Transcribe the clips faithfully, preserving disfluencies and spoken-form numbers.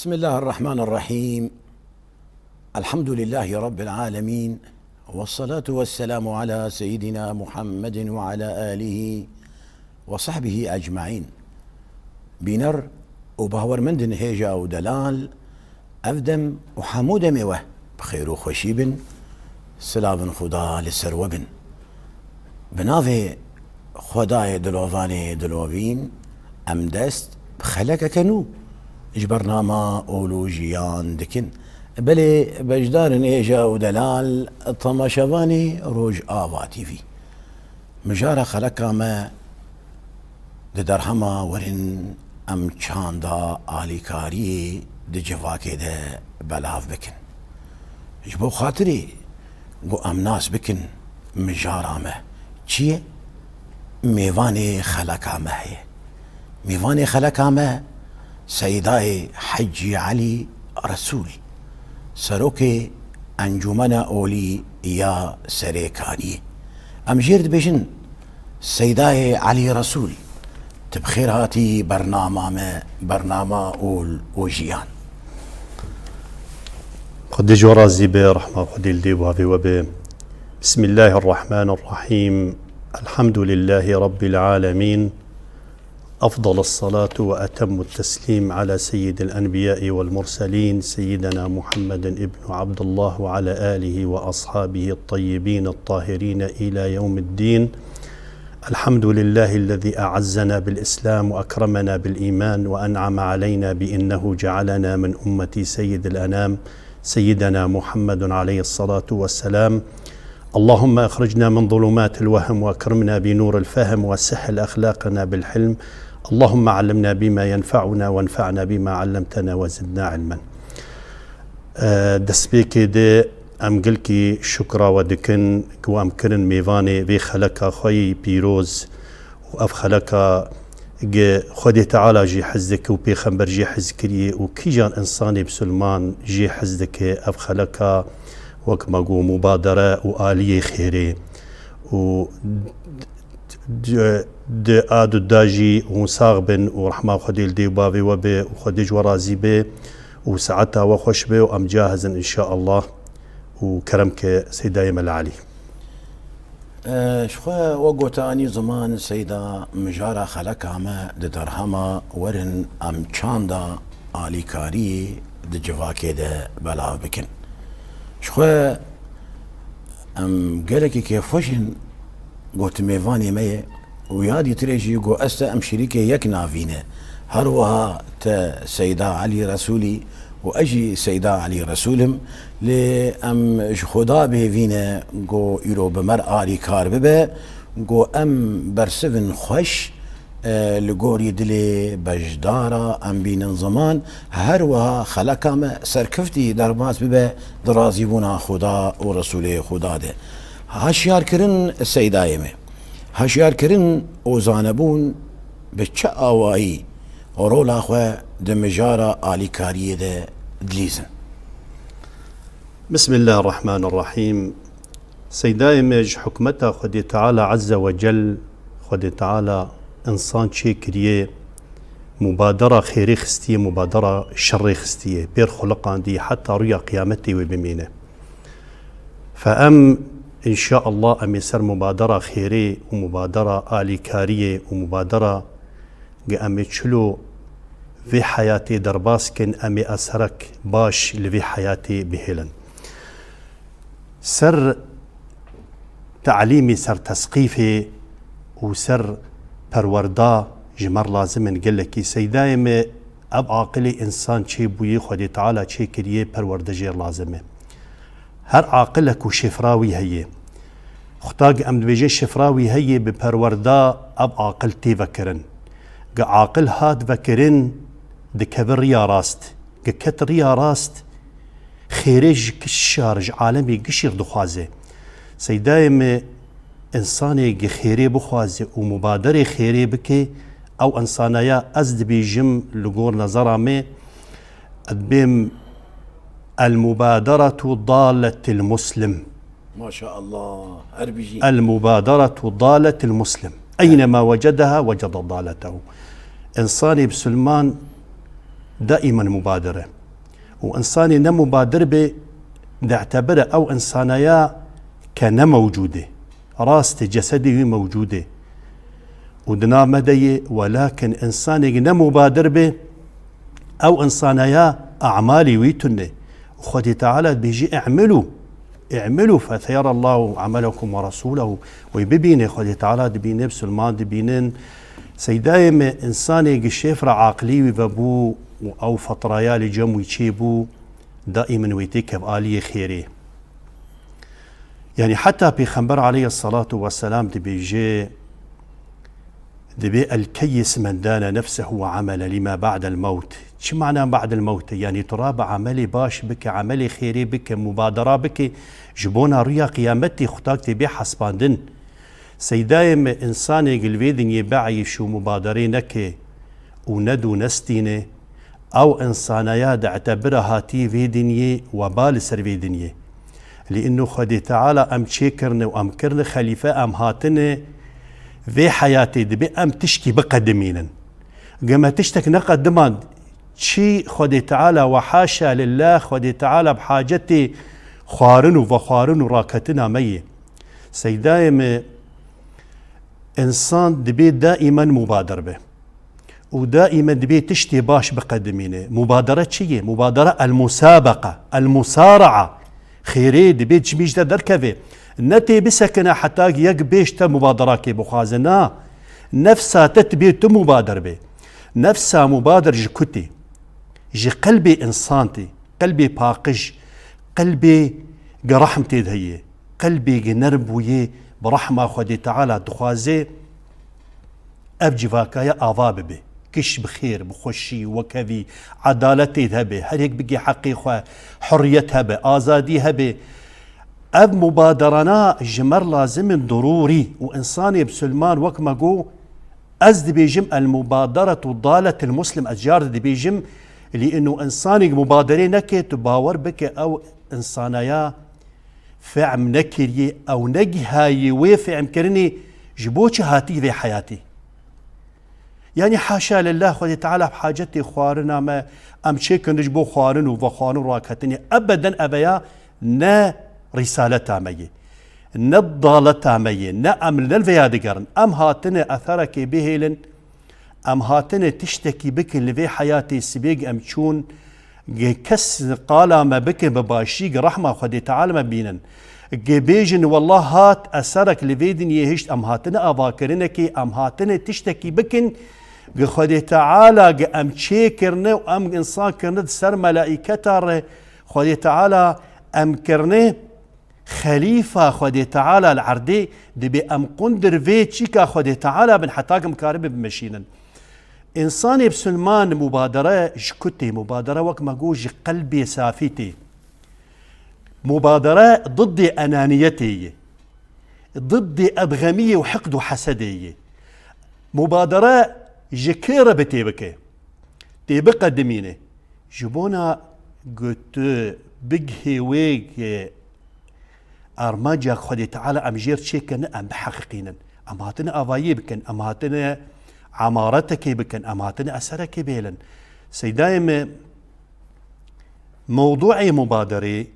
بسم الله الرحمن الرحيم. الحمد لله رب العالمين. والصلاة والسلام على سيدنا محمد وعلى آله وصحبه أجمعين. Bîner û bawermendin hêja û delal, ev dem û hemû demê we bi xêr û xweşî bin, silavin Xuda li ser we bin. Bi navê Xwedayê dilovanê dilovîn, em dest bi xelekeke nû ji bernama Ol û Jiyan dikin. Belê beşdarên hêja û delal, temaşevanê Rojava T V. Mijara xeleka me di derhema werin em çanda alîkariyê di civakê de belav bikin. Ji bo xatirê ku em nas bikin mijara me çi ye, mêvanê xeleka me heye. Mêvanê xeleka me Seydayê Hecî Elî Resûl, serokê Encûmena Olî ya Serêkaniyê. Em jêr dibêjin Seydayê Elî Resûl, tu bi xêr hatî bernama me, bernama Ol û Jiyan. Xwedê ji we razî be, rehma Xwedê li dê û bavê we be. بسم الله الرحمن الرحيم. الحمد لله رب العالمين. أفضل الصلاة وأتم التسليم على سيد الأنبياء والمرسلين سيدنا محمد ابن عبد الله وعلى آله وأصحابه الطيبين الطاهرين إلى يوم الدين. الحمد لله الذي أعزنا بالإسلام وأكرمنا بالإيمان وأنعم علينا بأنه جعلنا من أمة سيد الأنام سيدنا محمد عليه الصلاة والسلام. اللهم أخرجنا من ظلمات الوهم وأكرمنا بنور الفهم وسهل أخلاقنا بالحلم. اللهم علمنا بما ينفعنا وانفعنا بما علمتنا وزدنا علما. Destpêkê de em gelkî şukra we dikin ku em kirin mêvanê vê xeleka xwe yî pîroz û ev xeleka gi Xwedê Teala jî hez dike û Pêxember jî hez kiriye û kîjan insanê bisilman jî hez dike, ev xeleka wek me got mubadere û aliyê xêrê û di, di ad û da jî hûn sax bin û rehma Xwedê li dê û bavê we be û Xwedê ji we razî be û saeta we xweş be û em cahizin inşaallah û kerem ke Seydayê me li Elî. Ji xwe we gote anî ziman Seyda, mijara xeleka me di derhema werin em çanda alîkariyê di civakê de belav bikin. Ji xwe em gelekî kêfxweş in, gotimêvanê me ye û ya dîtirê jî got ez te em şirîkê yek navîne. Her wiha te Seyda Elî Resûlî û ez jî Seyda Elî Resûl im, lê em ji Xuda bêvî ne ku îro bi me re alîkar bibe, ku em bersivin xweş, e, li gorî dilê beşdara em bînin ziman, her wiha xeleka me serkeftî derbas bibe di razîbûna Xuda û Resûlê Xuda de. Haşiyarkirin Seydayê me. Haşiyarkirin û zanebûn bi çi awayî rola xwe di mijara alîkariyê de dilîzin. Bismillahirrahmanirrahîm. Seydayê me ji hikmeta Xwedê Teala Azze ve Cel, Xwedê Teala însan çêkiriye, mubadera xêrê xistiye, mubadera şerê xistiye, pêr xuliqandiye heta rûya qiyametê wê bimîne. Fe em, înşaallah, em ê ser mubadera xêrê û mubadera alîkariyê û mubadera Ge em ê çilo vê heyatê derbas kin, em ê eserek baş li vê heyatê bihêlin. Ser telîmê, ser tesqîfê û ser perwerda ji me re lazim in gelekî. Seydayê me, ev aqilê însan çêbûyî, Xwedê Teala çêkiriyê, perwerde jê re lazim e. Her aqilek û şifra wî heye. Xuda ge em dibêjin şifra wî heye, bi perwerda ev aqil tê vekirin. Ge aqil hat vekirin, dikeve riya rast. Ge ket riya rast, xêrê ji giş şar, ji alemê gişî re dixwaze. Seydayê me, însanê ge xêrê bixwaze û mubaderê xêrê bike, ew însanaya ez dibêjim li gor nezera me, ez dibêm, المبادرة ضالة المسلم. Maşallah, her bijî. المبادرة ضالة المسلم. أينما وجدها وجد ضالته. Însanê bisilman Daimen mubadere. Û insanê ne mubadir bê, di'tebire ew insanaya ke ne mewcûd e. Rast e, cesedê wî mewcûd e. Û di nav me de ye, welakin insanêk ne mubadir bê, ew insanaya e'malê wî tune. Û Xwedê Teala dibêje, "I'melû." "I'melû feseyerallahu amelekum ve rasûlehu." Wê bibîne, Xwedê Teala dibîne, Bisilman dibînin. Seydayê me, insanê gi şêf re aqilî wî vebû û ew fetraya li cem wî çêbû, daîmin wê têkev aliyê xêrê. Yani heta Pêxember aleyhissalatu vesselam dibêje, Dibê el-keyyis men dane nefsehu ve amele lima ba'del mewt. Çi mana ba'del mewt e? Yani tu rabe amelê baş bike, amelê xêrê bike, mubadera bike, ji bona rûya qiyametê xwe tak tê bê hesbandin. Seydayê me, insanê gi li vê dinyê be'yîş û mubaderê neke û nedû nestîne, Ew insanaya di'tebira hatî vê dinyê, weba li ser vê dinyê. Lî ino Xwedê Teala em çêkirine û em kirine xelîfe, em hatine vê heyatê, dibê em tişkî biqedimînin. Ge me tiştek neqedimand, çi Xwedê Teala, we haşa lillah, Xwedê Teala bi hacetê xwarin û vexwarin û raketina me yê. Seydayê me, insan dibê daîmen mubadir be. Û daîmen dibê tiştê baş biqedimîne. Mubadere çi ye? Mubadere el-musabeqa, el-musaraa. Xêrê dibê çimî ji te derkeve. Ne tê bisekine heta yek bêj te mubaderakê bixwaze. Na. Nefsa te dibê tu mubader be. Nefsa mubader ji ku tê? Ji qelbê însan tê. Qelbê paqij. Qelbê ge rehm tê de heye. Qelbê ge nerm bûye bi rehma Xwedê Teala dixwaze. Ev civakaya ava bibe. Giş bi xêr, bi xweşî, wekevî, edaletê hebe, her yek bigê heqê xwe, hurriyet hebe, azadî hebe. Ev mubaderana ji me re lazim in, dirûrî û însanê bisilman wek me got, ez dibêjim, el mubaderetu daletil muslim, ez car dibêjim, lî ino însanêk mubaderê neke, tu bawer bike ew însanaya fehm nekiriye, ew negihayê wê fehmkirinê ji bo çi hatî vê heyatê. Yanî haşa lillah, Xwedê Teala bi hacetê xwarina me, em çêkin ji bo xwarin û vexwarin û raketinê. Ebeden eveya ne rîsaleta me ye, ne daleta me ye, ne em li vêya digerin. Em hatine etherekê bihêlin, Em hatine tiştekî bikin li vê heyatê, sibêk em çûn, ge kes qala me bikin bi başî, ge rehma Xwedê Teala me bînin. Ge bêjin, wellah hat eserek li vê dinyê hişt, em hatine avakirinekê, em hatine tiştekî bikin, ge Xwedê Teala ge em çêkirine û em însan kirine di ser melaîketa re, Xwedê Teala em kirine, Xelîfa Xwedê Teala li erdê, dibê em qundir vê çîka Xwedê Teala bin heta ku em karibin bimeşînin. Însanê bisilman mubadere ji ku tê? Mubadere wek me got ji qelbê safî tê. Mubadere diddê enaniyetê ye. Diddê edxemiyê û hiqd û hesedê ye. Mubadere ji kê re bi tê bike? Tê biqedimîne. Ji bona ku tu bigihê wê armanca Xwedê Teala em jêr çêkin, em biheqîqînin. Em hatine avayiyê bikin, em hatine emaretekê bikin, em hatine eserekê bêlin. Seydayê me, mewduê mubaderê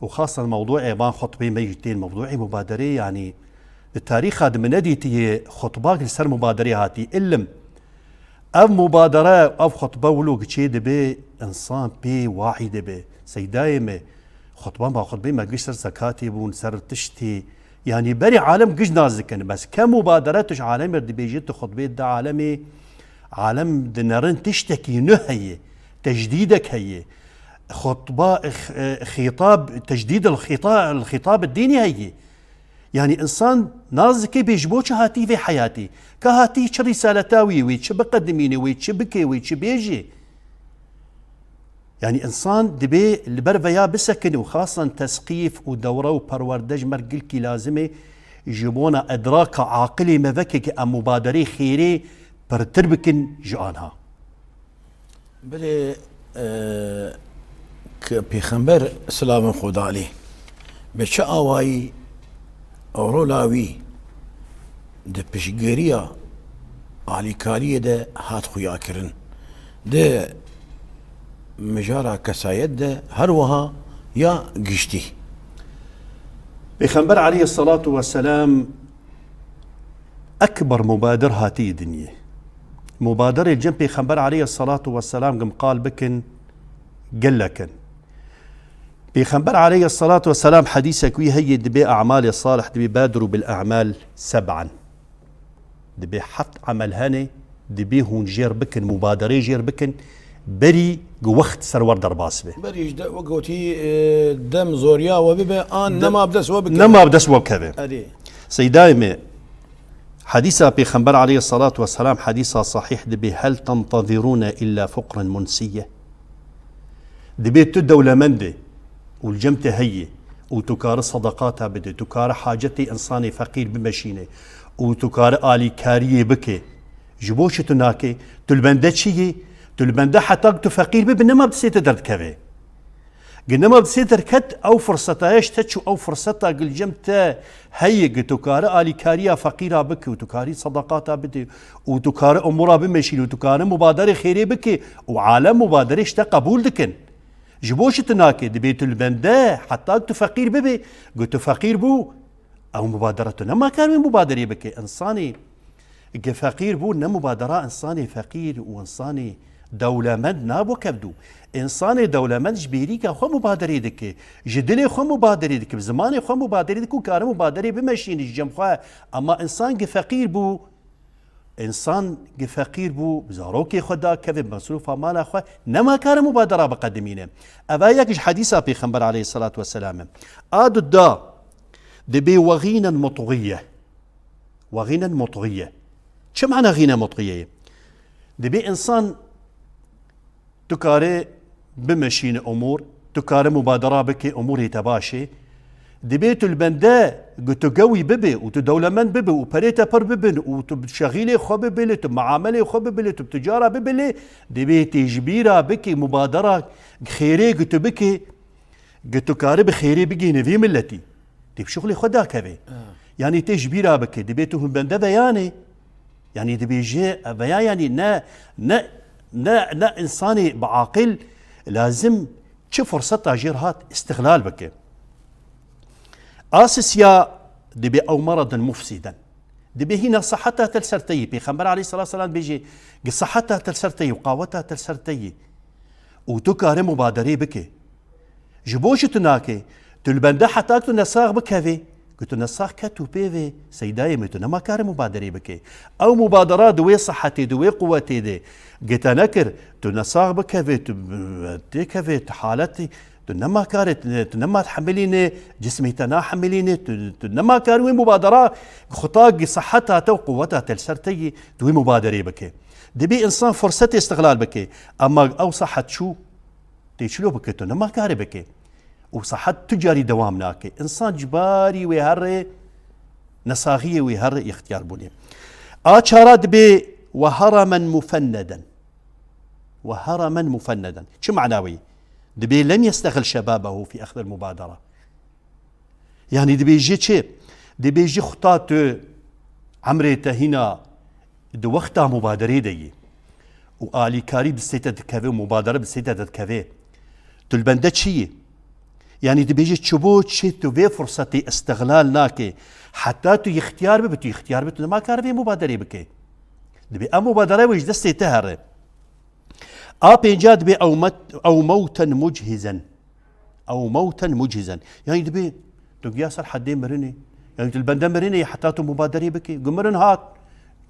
û xasan mewduê van xutbê me jî tên mewduê mubaderê, yanî di tarîxa de min nedîtiye xutbak li ser mubaderê hatî. Ilim. Ev mubadere, ev xutbe wilo giçê dibe, însan pê wahî dibe. Seydayê me, xutbe ma xutbê me giş ser zekatê bûn, ser tiştê. Yanî berê alem giş nas dikin. Bes ke mubadere tu ji alemê re dibêjî, tu xutbê di alemê, alem dinerin tiştekî nû heye, tecdîdek heye. Xutba, x-, e, xîtab, tecdîd el xîta-, el xîtab dînî heye. Yanî însan nas dike bê ji bo çi hatî vê heyatî? Ka hatî çi rîsaleta wî, wê çi biqedimîne, wê çi bike, wê çi bêje? Yanî însan dibê li ber veya bisekine û xasan tesqîf û dewre û perwerde ji me re gilkî lazim e, ji bona idraka aqilê me veke ke em mubaderê xêrê pirtir bikin ji anha. Belê, e, ke Pêxember silavên Xweda alê bi çi awayî rola wî di piştgiriya alîkariyê de hat xuyakirin. Di Mijara kesayet de her wiha ya giştî. Pêxember aleyhissalatu vesselam ekber mubadir hatiye dinyê. Mubadirê cem Pêxember aleyhissalatu vesselam gim qal bikin, gelek in. Pêxember aleyhissalatu vesselam hedîsek wî heye, dibê e'malê salih, dibê badiru bil e'mal seb'an. Dibê heft emel hene, dibê hûn jêr bikin, mubaderê jêr bikin, berî ku wext ser wer derbas be. Berî ji de, wek gotî, e, dem zoriya we bibe, an Dem nema bi dest we bikeve. Nema bi dest we bikeve. Erê. Seydayê me, hedîsa Pêxember aleyhissalatu vesselam, hedîsa sahîh dibê, "Hel tentezirûne illa fuqren munsiye?" Dibê tu dewlemend î û li cem te heye û tu kare sedeqata bide, tu kare hacetê însanê feqîr bimeşîne û tu kare alîkariyê bike. Ji bo çi tu nake? Tu li bende çi yî? Tu li bende heta ku tu feqîr bibe, nema bi destê te derdikeve. Gi nema bi destê derket, ew firseta ye ji te çû, ew firseta gi li cem te heye, gi tu kare alîkariya feqîra bike û tu karî sedeqata bide û tu kare umûra bimeşîne û tu kare mubaderê xêrê bike û alem mubaderê ji te qebûl dikin. Ji bo çi tu nake? Dibê tu li bende, heta ku tu feqîr bibî, ku tu feqîr bû, ew mubadera tu nema kar wê mubaderê bike. Însanê gi feqîr bû, ne mubadera însanê feqîr û însanê dewlemend nabo kevdû. Însanê dewlemend ji bêrîka xwe mubaderê dike, ji dilê xwe mubaderê dike, bi zimanê xwe mubaderê dike û kare mubaderê bimeşîne ji cem xwe. Ema însan gi feqîr bû, Însan gi feqîr bû, bi zarokê xwe dakeve, bi mesrûfa mala xwe, nema kare mubadera biqedimîne. Eva yek ji hedîsa Pêxember aleyhissalatu vesselam e. A duda dibê we xînen mutxiye. We xînen mutxiye. Çi mana xîne mutxiye ye? Dibê însan Tu kare bimeşîne umûr, tu kare mubadera bike, umûrê te baş e. Dibê tu li bende, ku tu gewî bibe û tu dewlemend bibe û perê te pir bibin û tu bi şexîlê xwe bibilî, tu muamelê xwe bibilî, tu bi ticara bibilî, dibê tê ji bîra bike mubadera xêrê ku tu bike, ku tu kare bi xêrê bigihîne vî miletî. Tê bi şixulê xwe dakeve. Ha. Yanî tê ji bîra bike, dibê tu hûn bende veyanê. Yanî dibêje, veya yanî ne, ne, ne, ne însanê bi aqil lazim çi firseta jêr hat îstixlal bike. A sisiya dibê ew meredin mufsiden. Dibê hîna siheta te li ser te yî. Pêxember aleyhissalatu vesselam dibêje, gi siheta te li ser te yî û qaweta te li ser te yî. Û tu kare mubaderê bike. Ji bo çi tu nake? Tu li bende heta ku tu nesax bikevê. Ku tu nesax ket û pê vê, seydayê min, tu nema kare mubaderê bike. Ew mubadera di wê sihetê, di wê quwetê de gi te nekir, tu nesax bikevê, tu têkevê, tu haletî, tu nema kare, tu, tu nema hemilîne, cismê te nahemilîne, tu, tu nema kare wê mubadera, xuta gi siheta te û quweta te li ser te yî, tu wê mubaderê bike. Dibê însan firsetê îstixlal bike. Ema ew sihet çû, Tê çilo bike, tu nema kare bike. Û sihet tu carî dewam nake. Însan ji barî wê herê, nesaxiyê wê herê îxtiyar bûnê. A çara dibê we heremen mufenneden. We heremen mufenneden. Çi mana wê? Dibê lem yestexil şebabehu fî exdil mubadera. Yanî dibêjî çi? Dibêjî xuta tu emrê te hîna di wexta mubaderê de yî û alîkarî bi destê te dikeve û mubadere bi destê te dikeve. Tu li bende çi yî? Yanî dibêjî çi bo çi tu vê firsetê îstixlal nake. Heta tu îxtiyar bibe, tu îxtiyar bibe, tu nema kare vê mubaderê bike. Dibê ev mubadere wê ji destê te here. A pênca dibê ew met-, ew mewten muchizen. Ew mewten muchizen. Yanî dibê tu giya ser hedê mirinê. Yanî tu li bende mirinê yî heta tu mubaderê bikî. Ku mirin hat,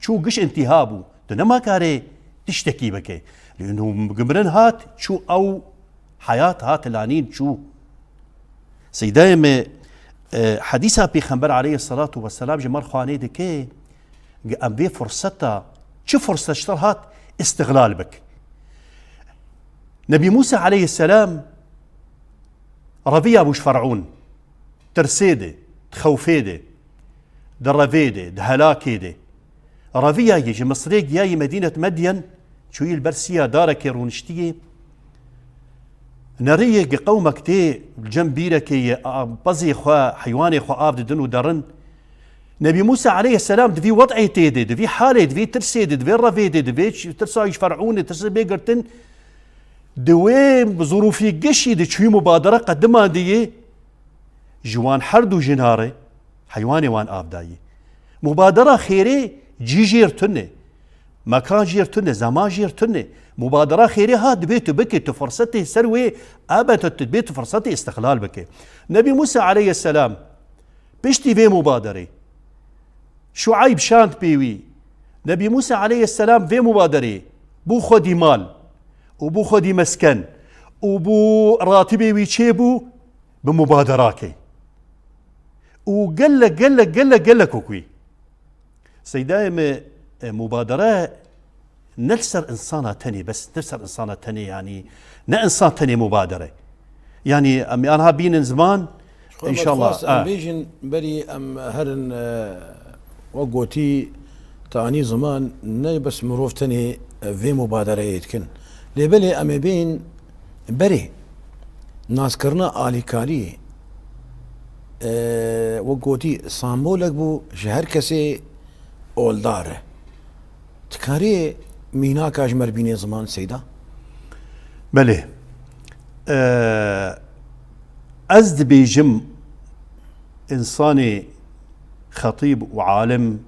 çû giş întiha bû. Tu nema karê tiştekî bikî. Lê ku mirin hat, çû ew heyat hat lanîn çû. Seydayê me, e, hedîsa Pêxember aleyhisselatu vesselam ji me re xwanê dike, ku em vê firseta, çi firset ji te re hat, îstixlal bik. Nebî Mûsa aleyhisselam reviya bû ji Fer'ûn, tirsê de, di xewfê de, di revê de, di helakê de. Reviya yê ji Misrê giyayî Medînet Medyen, çûyî li ber siya darekê rûniştiyê. Neriyê gi qewmek tê li cem bîrekê yê, a, pezê xwe, heywanê xwe av didin û derin. Nebî Mûsa aleyhisselam di vî wed'ê tê de, di vî halê, di vî tirsê de, di vê revê de, di vê ç-, tirsa ji Fer'ûnê, tirsa bê girtin, Di wê zirûfî gişî de çûyî mubadere qedimandiyê, ji wan her du jina re heywanê wan av dayî. Mubadera xêrê cî jêr tune, mekan jêr tune, zeman jêr tune. Mubadera xêrê ha dibê tu bikî, tu firsetê ser wê, abeta tu dibê tu firsetê îstixlal bikî. Nebî Mûsa aleyhisselam piştî vê mubaderê, Şueyb şand pê wî. Nebî Mûsa aleyhisselam vê mubaderê bû xwedî mal û bû xwedî mesken û bû ratibê wî çêbû bi mubaderakê. Û gelek, gelek, gelek, gelek wekî. Seydayê me, e, mubadere ne li ser insana tenê, bes ne li ser insana tenê, yanî ne insan tenê mubadere. Yanî em ê anha bînin ziman, Xwe me înşallah, dixwest em ha. bêjin, berî em herin, e, wek gotî, te anî ziman, ne bes mirov tenê, e, vê mubadereyê dikin. Lê belê em ê bêjin berê naskirina alîkariyê, e, wek gotî, sambolek bû ji her kesê oldar e. Dikarî mînaka ji me re bînê ziman Seyda? Belê. Ee, ez dibêjim însanê xetîb û alim,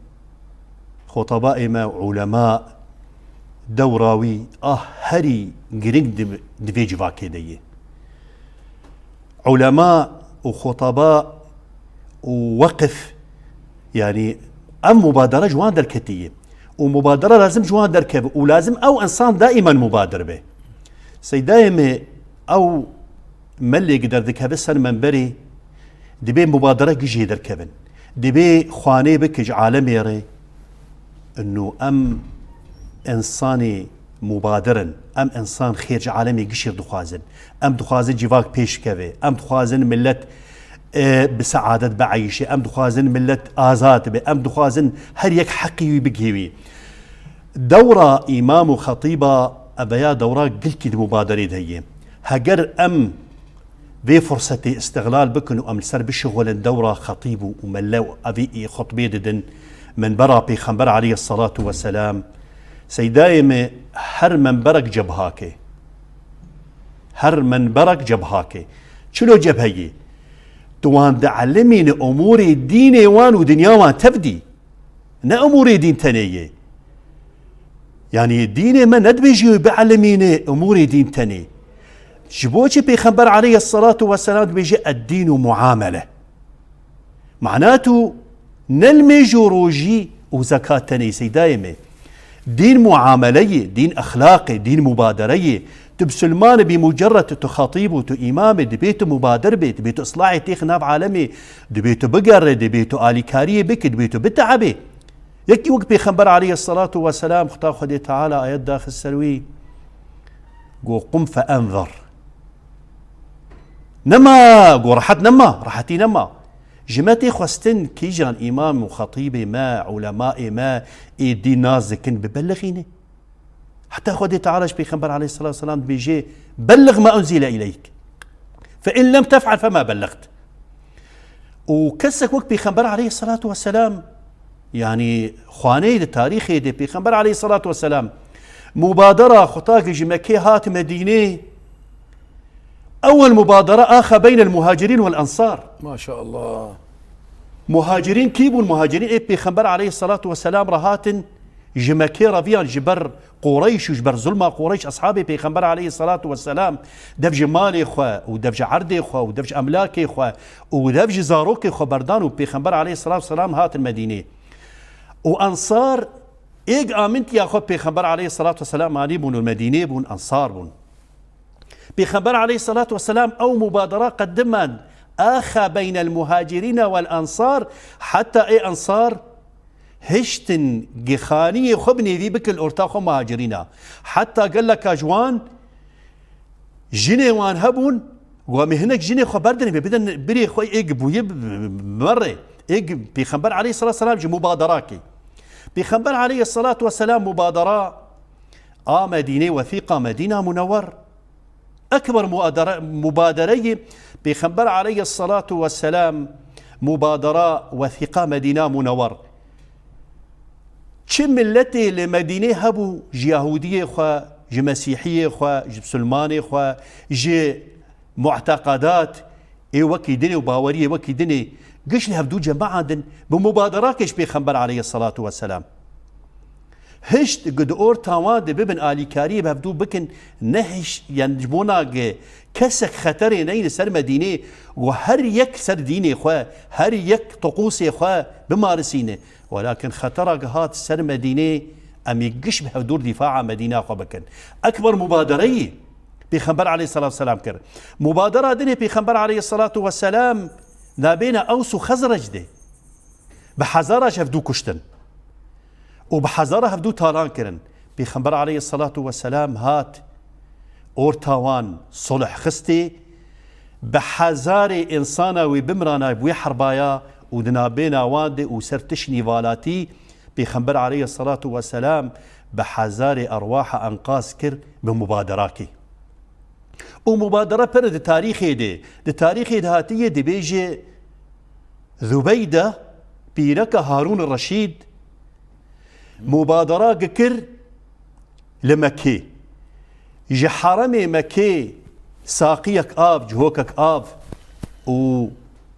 xotebaê me û ulema dewra wî a herî giring di, di vê civakê de ye. Ulema û xotaba û weqif, yanî ev mubadere ji wan derketiye. Û mubadere lazim ji wan derkeve û lazim ew insan daîman mubadir be. Seydayê me ew melê ki derdikeve ser menberê, dibê mubadere gijê derkevin. Dibê xwanê bike ji alemê re. Ino em însanê mubadir in. Em însan xêr ji alemê gişî dixwazin. Em dixwazin civak pêş bikeve. Em dixwazin millet, e, bi seadet bieyşe. Em dixwazin millet azad be. Em dixwazin her yek heqî wî bigihê wî. Dewra îmam û xetîba eveya dewra gilkî di mubaderê de ye. Heger em vê firsetê îstixlal bikin û em li ser bişixulin dewra xetîb û, û mele û evî xutbê didin, minbera Pêxember aleyhisselatu vesselam, Seydayê me her minberek cebhake. Her minberek cebhake. Çilo cebheyê? Tu wan dielimîne umûrê dînê wan û dinya wan tevdî. Ne umûrê dîn tenê ye. Yanî dînê me nedibêjî wê bielimîne umûrê dîn tenê. Ji bo çi Pêxember aleyhisselatu vesselam dibêje, "Eddînu muamele." Mana tu ne li mêj û rojî û zekat tenê, Seydayê me. Dîn muameleyê, dîn exlaqê, dîn mubadereyê. Tu bisilman bî, mucerred tu xetîb û tu îmam î, dibê tu mubadir bê, dibê tu islahê têx nav alemê, dibê tu bigere, dibê tu alîkariyê bikî, dibê tu biteebê. Yekî wek Pêxember aleyhisselatu vesselam, Xuda Xwedê Teala ayet daxist ser wî, got, "Qum fe enzir." Nema, got, "Rehet nema, rehetî nema." Ji me tê xwestin kîjan îmam û xetîbê me, ulemaê me ê dîn nas dikin, bibelixîne. Heta Xwedê Teala ji Pêxember aleyhisselatu vesselam dibêje, "Belliğ ma unzile ileyk. Fe in lem tef'al fe ma bellixt." Û kesek wek Pêxember aleyhisselatu vesselam, yanî xwaneyê di tarîxê de Pêxember aleyhisselatu vesselam mubadera xwe ta ki ji Mekkê hat Medînê, ewel mubadere axa beynel muhacirîn wel ensar. Maşallah. Muhacirîn kî bûn? Muhacirîn ê Pêxember aleyhisselatu vesselam re hatin, ji Mekkê reviyan, ji ber Qureyş û ji ber zulma Qureyş, eshabê Pêxember aleyhisselatu vesselam dev ji malê xwe û dev ji erdê xwe û dev ji emlakê xwe û dev ji zarokê xwe berdan û Pêxember aleyhisselatu vesselam hatin Medînê. Û ensar êg amintiya xwe Pêxember aleyhisselatu vesselam anî bûn û Medînê bûn, ensar bûn. Pêxember aleyhisselatu vesselam ew mubadera qediman axa beynel muhacirîna wel ensar, heta ê ensar hiştin gixaniyê xwe bi nêvî bikin orta xwe muhacirîna. Heta geleka ji wan jinê wan hebûn, got, "Em ê hinek jinê xwe berdin, em ê bidin birê xwe ê gibûyê bi-, bi-, bi-, merê." Ê gi-, Pêxember aleyhisselatu vesselam ji mubaderakê. Pêxember aleyhisselatu vesselam mubadera a Medînê, wesîqa Medîna Munewwer. Ekber muadere-, mubadereyê Pêxember aleyhisselatu vesselam, mubadera wesîqa Medîna Munewwer. Çi milletê li Medînê hebû ji Yahûdiyê xwe, ji mesîhiyê xwe, ji misilmanê xwe, ji mu'teqedat ê wekî din û baweriyê wekî din ê, giş li hevdû cemaandin, bi mubaderakê ji Pêxember aleyhisselatu vesselam. Hişt gi di orta wan de bibin alîkariyê bi hevdû bikin, ne hiş-, yani ji bona gi kesek xeterê neyne ser Medînê, û her yek ser dînê xwe, her yek tiqûsê xwe bimarisîne. Welakin xetera gi hat ser Medînê, em ê giş bi hevdûr dîfaa Medîna xwe bikin. Ekber mubadereyî Pêxember aleyhisselatu vesselam kir. Mubadera dinê Pêxember aleyhisselatu vesselam nabêna Ews û Xezrec de. Bi hezara ji hevdû kuştin. Û bi hezara hevdû talan kirin. Pêxember aleyhisselatu vesselam hat orta wan sulh xistê, bi hezarê insana wê bimrana bi wê herbaya û di nabêna wan de û ser tişnî valatî Pêxember aleyhisselatu vesselam bi hezarê erwaha enqaz kir bi mubaderakê. Û mubadere pir di tarîxê de, di tarîxê de hatiye dibêje Zubeyde, pîreka Harûn Reşîd, mubadera gi kir li Mekê. Ji heremê Mekê saqiyek av, cihokek av û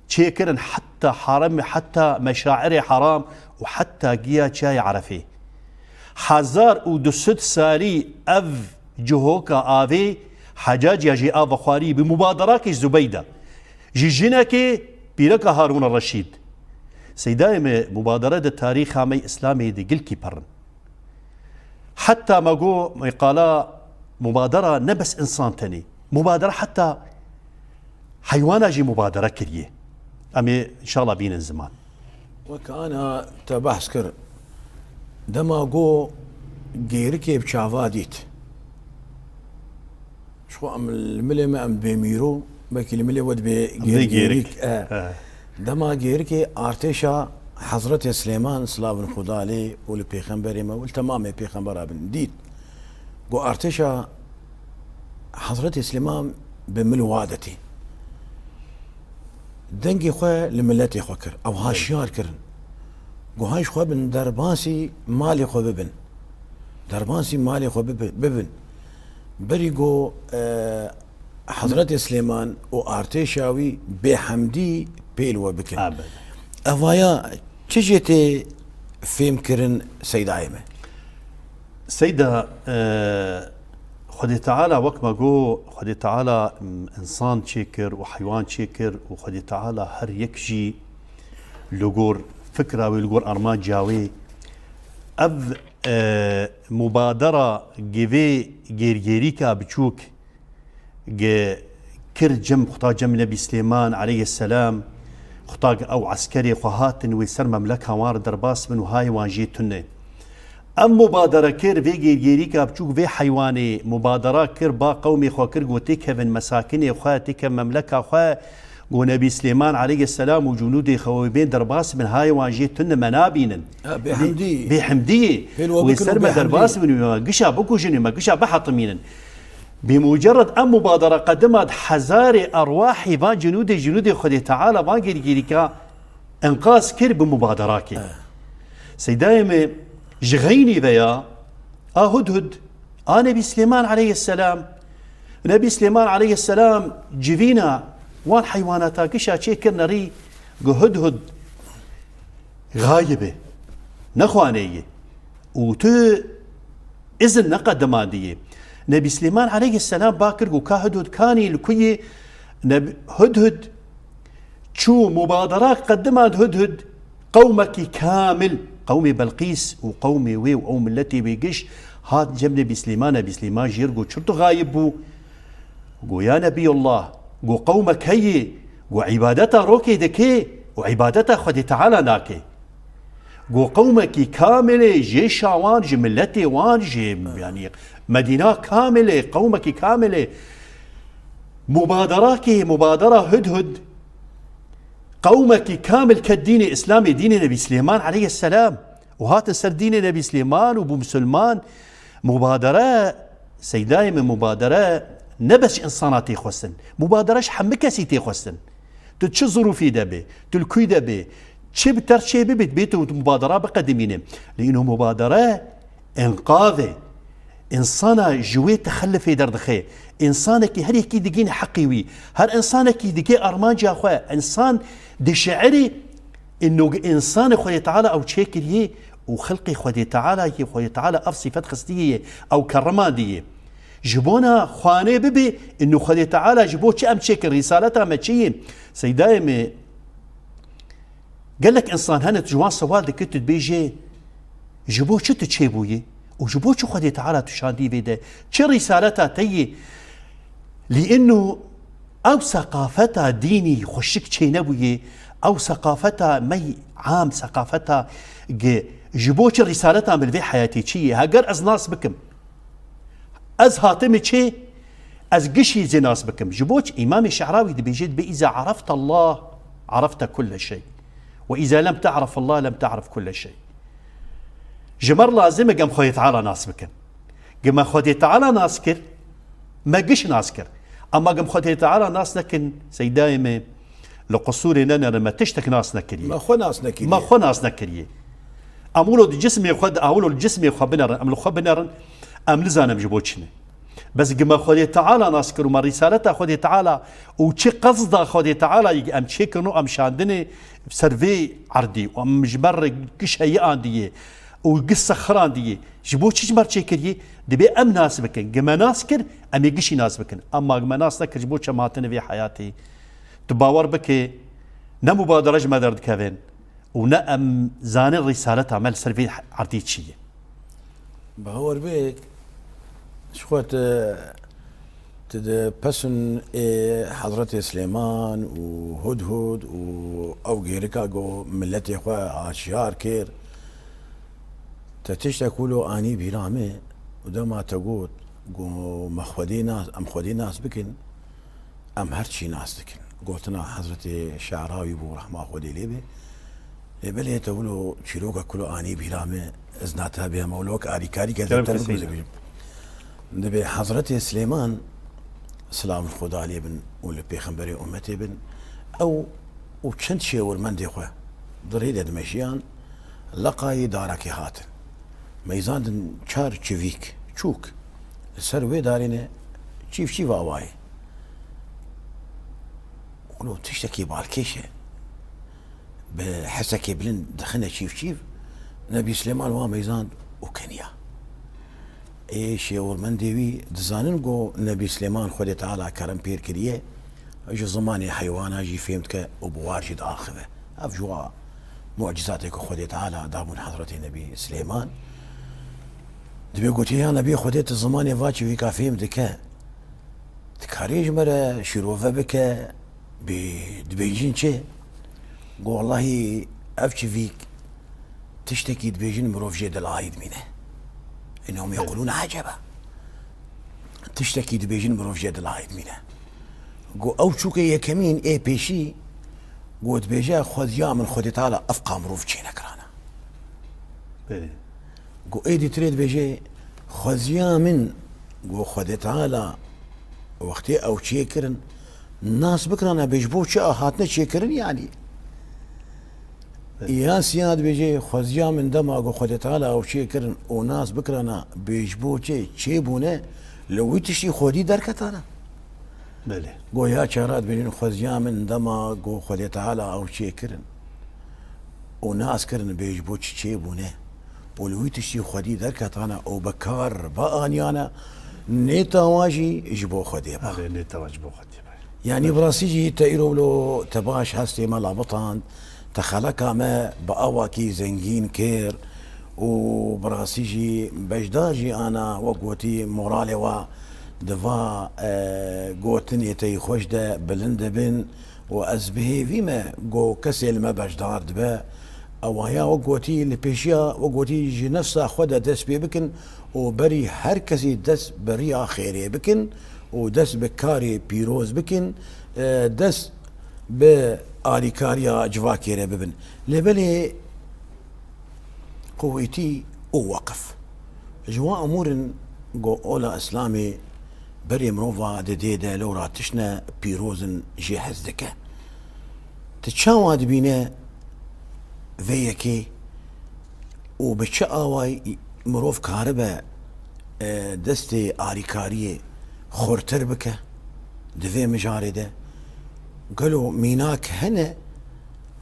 çêkirin heta herem, heta meşairê heram û heta giya çiyayê Erefê. Hezar û du sed salî ev cihoka avê Hecac ya jê av vexwarî bi mubaderakê Zubeyde. Ji jinekê pîreka Harûna Reşîd. Seydayê me, mubadere di tarîxa me Îslamê de gilkî pir in. Heta me got, me qala mubadera ne bes însan tenê. Mubadere heta heywana jî mubadere kiriye. Em ê înşallah bînin ziman. Wek ana te behs kir, dema got gêrikê bi çava dît. Ji xwe em li milê me em dibê mîro, belkî li milê we dibê Em dê gêr-, gêrik. gêrik, e. E. Dema gêrikê artêşa Hezretê Silêman, silavin Xuda lê û li pêxemberê me û li temamê pêxembera bin dît. Got artêşa Hezretê Silêman bi mil wa detî. Dengê xwe li miletê xwe kir. Ew ha şiyar kirin. Got hay ji xwe bin derbasî malê xwe bibin. Derbasî malê xwe bibi-, bibin. Berî got, e, Hezretê Silêman û artêşa wî bêhemdî pêl we bikin. Amin. Evaya çi jê tê fêmkirin Seydayê me? Seyda, e, Xwedê Teala wek me got, Xwedê Teala, m, însan çêkir û heywan çêkir û Xwedê Teala her yek jî li gor fikra wê, li gor armanca wê. Ev, e, mubadera givê gêrgêrîka biçûk, Ge kir cem, xuta cem Nebî Silêman aleyhisselam, xuta ge ew eskerê xwe hatin wê ser memleka wan re derbas bin û hayê wan jê tune. Ev mubadere kir, vê gêrgêrîka biçûk, vê heywanê mubadera kir, ba qewmê xwe kir, got têkevin mesakinê xwe, têkevin memleka xwe, got Nebî Silêman aleyhisselam û cunûdê xwe wê bên derbas bin, hayê wan jê tune me nabînin. Ha, bêhemdî. Bêhemdî. Pêl we Wê bikin ser û me bêhemdî. Derbas bin, wê me gişa bikujin, wê me gişa bihetimînin. Bi mucerred em mubadera qedima di hezarê erwahî van cunûdê, cunûdê Xwedê Teala van gêrgêrîka enqaz kir bi mubaderakê. Eh. Seydayê me ji xeynî veya a Hudhud, a Nebî Silêman aleyhisselam. Nebî Silêman aleyhisselam civîna wan heywanata gişa çê kirine rî, gu Hudhud xayib e. Nexwaneyê. Û tu izin neqedimandiyê. Nebî Silêman aleyhisselam ba kir û ka Hudhud kanî li ku yê? Neb-, Hudhud çû, mubadera qedimand Hudhud, qewmekî kamil, qewmê Belqîs û qewmê wê û ew miletê wê giş hat cem Nebî Silêman. Nebî Silêman jê re got çi tu xayib bû? Go ya Nebiyullah, go qewmek heye, go îbadeta rokê dike û îbadeta Xwedê Teala nake. Go qewmekî kamil e, jêşa wan, ji miletê wan, ji, yanî Medîna kamil e, qewmekî kamil e. Mubaderakê, mubadera Hudhud, qewmekî kamil ket dînê Îslamê, dînê Nebî Silêman aleyhisselam û hatin ser dînê Nebî Silêman û bû misilman. Mubadere, Seydayê min, mubadere ne bes ji însana tê xwestin. Mubadere ji hemî kesî tê xwestin. Tu çi zirûfî de bê, tu li kûy de bê, çi bi ter çê bibît, bê tu mubadera biqedimîne. Lê îno mubadere enqav e. Însana ji wê texellifê derdixe. Însanekî her yekî digîne heqî wî. Her însanekî digê armanca xwe. Însan dişeirî ino însanê Xwedê Teala ew çêkiriye û xelqê Xwedê Teala yê Xwedê Teala ev sifet xistiye ye. Ew kerriman diye. Ji bona xwanê bibê ino Xwedê Teala ji bo çi em çêkir? Rîsaleta me çi ye? Seydayê me Gelek însan hene, tu ji wan sewal dikî, tu dibêjê, ji bo çi tu çêbûyî û ji bo çi Xwedê Teala tu şandî vê de? Çi rîsaleta te yî? Lî inu ew seqafeta dînî xweşik çênebûyê, ew seqafeta me yî am, seqafeta gi, ji bo çi rîsaleta min li vê heyatê çi yê? Heger ez nas bikim, Ez hatime çê, ez gişî zê nas bikim. Ji bo çi? Îmamê Şe'rawî dibêje, dibê, "Îza arafte Allah, arafte kulle şey. Ve îza lem te'ref Allah, lem te'ref kulle şey." Ji me re lazim e gem Xwedê Teala nas bikin. Gem me Xwedê Teala nas kir, me giş nas kir. Ama gem Xwedê Teala nas nekin, seydayê me, Li qisûrê nenerin, me tiştek nas nekiriye. Me xwe nas nekiriye. Me xwe nas nekiriye. Em wilo di cismê xwe, di, em wilo li cismê xwe binerin, em li xwe binerin, em nizanin ji bo çi ne. Bes gi me Xwedê Teala nas kir û me rîsaleta Xwedê Teala û çi qezda Xwedê Teala yî em çêkirin û em şandinê ser vê erdî û em ji me re giş heyî andiye û giş sexirandiye. Ji bo çi ji me re çêkiriye? Dibê em nas bikin. Gi me nas kir, em ê gişî nas bikin. Ema gi me nas nekir, ji bo çi em hatine vê heyatê? Tu bawer bike, ne mubadere ji me derdikevin û ne em zanin rîsaleta me li ser vê erdê çi ye. Bawer bik, ji xwe tu, tu di pesûn ê Hezretê Silêman û Hudhud û ew gêrika ku miletê xwe aşiyar kir, te tiştek wilo anî bîra min û dema te got, ku me Xwedê nas, em Xwedê nas bikin, Em her çî nas dikin. Gotina Hezretê Şe'rawî bû, rehma Xwedê lê be. Lê belê te wilo çîroka kulo anî bîra me, ez nata bê me wilo wek alîkarî ke Kerem te kesî biguzî ne. Bî. Dibê Hezretê Silêman, silav li Xweda lê bin û li pêxemberê ummetê bin, ew û çend şêwirmendê xwe di rê de dimeşiyan, leqayê darekê hatin. Meyzandin çar çivîk, çûk. Li ser wê darê ne çîv çîv awayê. Wilo tiştekî balkêş e. Bi hesekê bilind dixine çîv çîv. Nebî Silêman wan meyzand û keniya. Ê şêwirmendê wî dizanin ku Nebî Silêman Xwedê Teala kerem pêr kiriye, ji zimanê heywana jî fêm dike û bi war jî diaxive. Ev ji wa mucîzatê ku Xwedê Teala dabûn Hezretê Nebî Silêman. Dibê gotiye, ya Nebî Xwedê, tu zimanê va çivîka fêm dike. Dikarê ji me re şîrove bike, bê, dibêjin çi? Got, wellahî ev çivîk tiştekî dibêjin mirov jê dil aî dimîne. Innehum yequlûne eceba. Tiştekî dibêjin mirov jê dil aî dimîne. Got, ew çûkê yekemîn ê pêşî, got, dibêje, xweziya min Xwedê Teala ev qa mirov çênekirana. Belê. Got, êdî tirê dibêje, xweziya min, got, Xwedê Teala wextê ew çêkirin, nas bikirana bê ji bo çi a hatine çêkirin, yanî. Evet. Ya siya dibêje, xweziya min dema ku Xwedê Teala ew çêkirin û nas bikirana bê ji bo çi çêbûne, li wî tiştî xwedî derketana. Belê. Goya çara dibêjin, xweziya min dema ku Xwedê Teala ew çêkirin û nas kirin bê ji bo çi çêbûne û li wî tiştî xwedî derketana û bi kar bianiyana, nêtawa jî ji bo Xwedê be. Erê, nêtawa ji bo Xwedê be. Yanî bi rastî jî te îro wilo te baş hestê me labitand, te xeleka me bi awakî zengîn kir û bi rastî jî beşdar jî ana wek gotî moralê we di va, e, gotinê te yî xweş de bilind dibin û ez bi hêvî me ku kesê li me beşdar dibe, ewaya wek gotî li pêşiya wek gotî ji nefsa xwe de dest pê bikin û berî her kesî dest bi riya xêrê bikin û dest bi karê pîroz bikin, e, dest bi alîkariya civakê re bibin. Lê belê qûwetî û weqif. Ji wan emûr in ku ola Îslamê berê mirova didê de lewra tiştine pîroz in jê hez dike. Tu çawa dibîne vê yekê û bi çi awayî mirov karibe e, destê alîkariyê xurtir bike di vê mijarê de? Gelo mînak hene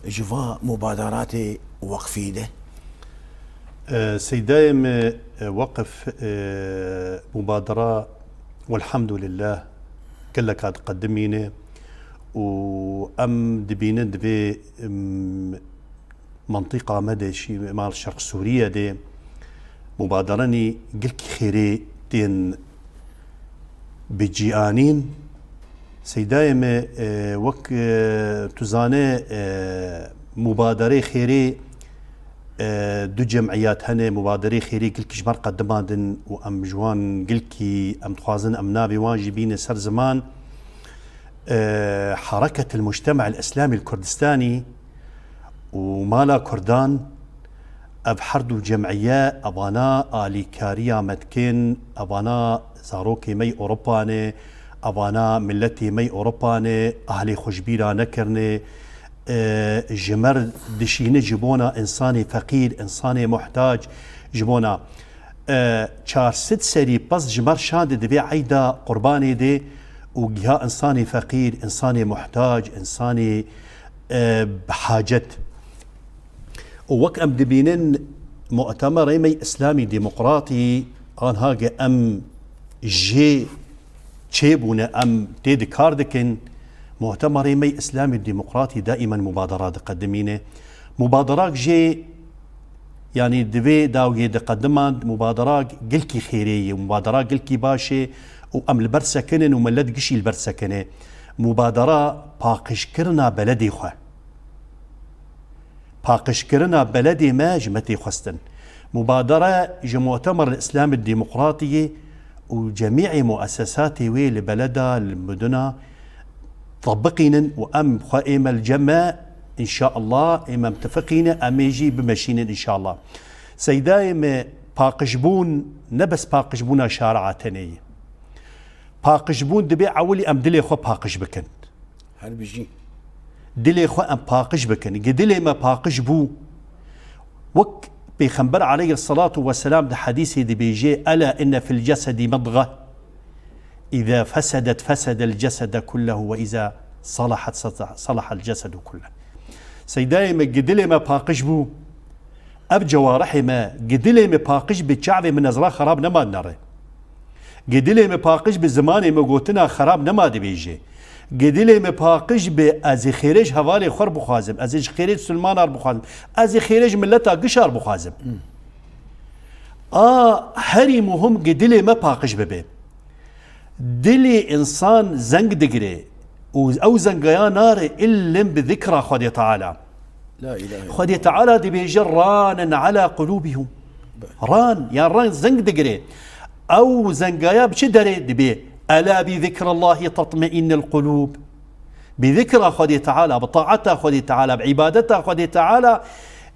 ji va mubaderatê weqfî de? E, Seydayê me, e, weqf, e, mubadera, welhamdulillah, geleka diqedimîne û em dibînin di vê, em, mentiqa me de, şî mal Şerq Sûriye de, mubaderanî gelkî xêrê tên bi cî anîn. Seydayê me, e, wek, e, tu zane, e, mubaderê xêrê, e, du cemiyat hene, mubaderê xêrê gelkî ji me re qedimandin û em ji wan gelkî em dixwazin em navê wan jî bîne ser ziman. E, Hereketil Mujtema el Îslamî el Kurdistanî û Mala Kurdan, ev her du cem'iye, evana alîkariya me dikin, evana zarokê me yê Ewropa ne, evana miletê me yê Ewropa ne, ahlê xwe ji bîra nekirine, e, ji me re dişîne ji bona însanê feqîr, însanê muhtac, ji bona, e, çar sed serî pez ji me re şande di vê eyda qurbanê de û giha însanê feqîr, însanê muhtac, însanê, e, bi hacet. Û wek em dibînin, mu'temerê me yê Îslamî Demokratî, anha ge em jê çêbûne, em tê de kar dikin, mu'temerê me yê Îslamî Demokratî daîmen mubadera diqedimîne. Mubaderak jê, yanî di vê dawiyê diqedimand, mubaderak gelkî xêrê ye, mubaderak gelkî baş e û em li ber sekinin û milet gişî li ber sekine. Mubadera paqijkirina beledê xwe. Paqijkirina beledê me ji me tê xwestin. Mubadere ji Mu'temer Îslamî Demokratî û cemî'ê muessesatê wê li beleda, li muduna tebiqînin û em xwe ê me li cem me, înşaallah, ê me mitifiqîne, em ê jî bimeşînin înşaallah. Seydayê me, paqijbûn ne bes paqijbûna şari'a tenê ye. Paqijbûn dibê ewilî em dilê xwe paqij bikin. Her bijî. Dilê xwe em paqij bikin. Gi dilê me paqij bû, wek Pêxember aleyhisselatu vesselam di hedîsê dibêje, "Ela inne fil cesedi mudga, iza fesedet fesedel cesede kullehu ve iza salahat salahal cesedu kulle." Seydayê me, gi dilê me paqij bû, ev cewarihê me, gi dilê me paqij bi, çavê min nezra xerab nema nere. Gi dilê me paqij bi, zimanê me gotina xerab nema dibêje. Gi dilê me paqij bi, ez ê xêrê ji hevalê xwe bixwazim, ez ê ji xêrê Silmanar bixwazim, ez ê xêrê ji mileta gişar bixwazim. A herî muhim gi dilê me paqij bibe. Dilê însan zeng digire û ew zengaya nare illim bi zikra Xwedê Teala. La ilahe illallah. Xwedê Teala dibêje, "Ranen ala qulubihum." Ran, ya ran zeng digire. Ew zengaya bi çi derê dibe? "Ela bi zikrillahî tatmeinnul qulub." Bi zikra Xwedê Teala, bi taeta Xwedê Teala, bi îbadeta Xwedê Teala,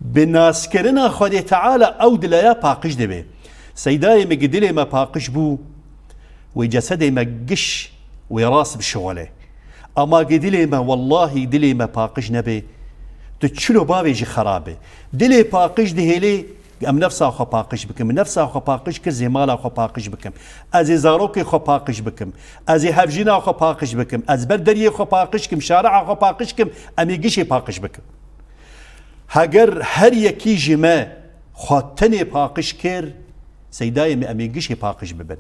bi naskirina Xwedê Teala ew dilaya paqij dibe. Seydayê me, gi dilê me paqij bû, wê cesedê me giş wê rast bişixule. Ama gi dilê me, wellahî dilê me paqij nebe, tu çilo bavê jî xerab e. Dilê paqij dihêlê, em nefsa xwe paqij bikim. Nefsa xwe paqij kir, zê mala xwe paqij bikim. Ez ê zarokê xwe paqij bikim. Ez ê hevjîna xwe paqij bikim. Ez ber deriyê xwe paqij kim, şari'a xwe paqij kim, em ê gişê paqij bikim. Heger her yekî ji me xwe tenê paqij kir, Seydayê me, em ê gişê paqij bibin.